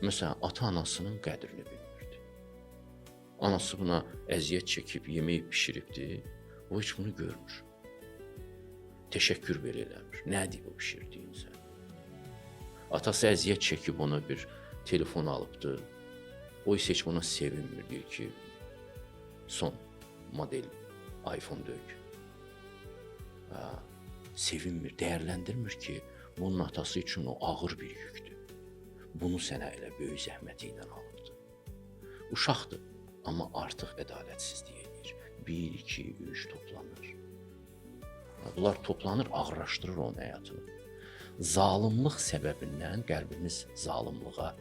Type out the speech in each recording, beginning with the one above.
Məsələn, ata-anasının qədrini bilmirdi. Anası buna əziyyət çəkib, yemək bişiribdi. O heç bunu görmür. Təşəkkür belə eləmir. Nədir bu bişirdiyin sən? Atası əziyyət çəkib ona bir telefon alıbdı. O isə heç buna sevinmir, deyir ki, son model iPhone döyük. Ha, sevinmir, dəyərləndirmir ki, bunun atası üçün o ağır bir yükdür. Bunu sənə elə böyük zəhməti ilə alıbdı. Uşaqdır, amma artıq ədalətsizlik eləyir. 1, 2, 3 toplanır. Bunlar toplanır, ağırlaşdırır onun həyatını. Zalımlıq səbəbindən, qəlbimiz zalımlığa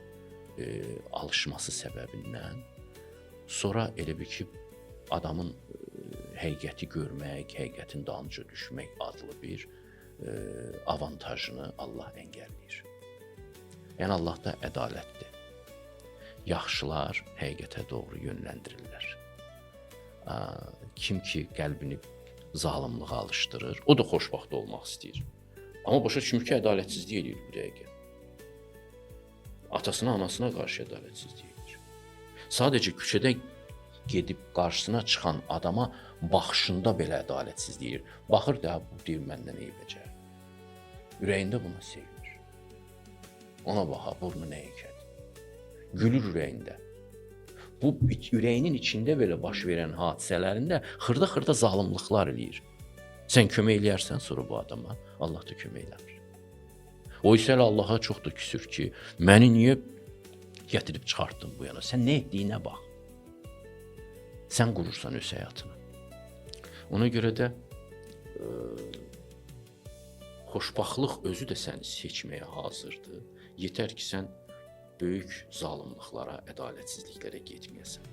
alışması səbəbindən sonra elə bil ki, adamın həqiqəti görmək, həqiqətin dalınca düşmək adlı bir avantajını Allah əngəlləyir. Yəni Allah da ədalətdir. Yaxşılar həqiqətə doğru yönləndirirlər. Kim ki qəlbini zalımlığa alışdırır, o da xoşbəxt olmaq istəyir. Amma başa düşmür ki, ədalətsizlik eləyir bu dəqiqə. Atasına, anasına qarşı ədalətsizlik eləyir. Sadəcə küçədə gedib qarşısına çıxan adama baxışında belə ədalətsizlik eləyir. Baxır da, bu deyir məndən eybəcər. Ürəyində buna sevinir. Ona bax, ha, burnu nə ikədir. Gülür ürəyində. Bu ürəyinin içində belə baş verən hadisələrində xırda-xırda zalımlıqlar eləyir. Sən kömək eləyərsən sonra bu adama, Allah da kömək eləmir. O isə elə Allaha çox da küsür ki, məni niyə gətirib çıxartdın bu yana? Sən nə etdiyinə bax. Sən qurursan öz həyatını. Ona görə də xoşbəxtlik özü də səni seçməyə hazırdır. Yetər ki, sən böyük zalımlıqlara, ədalətsizliklərə getməyəsən.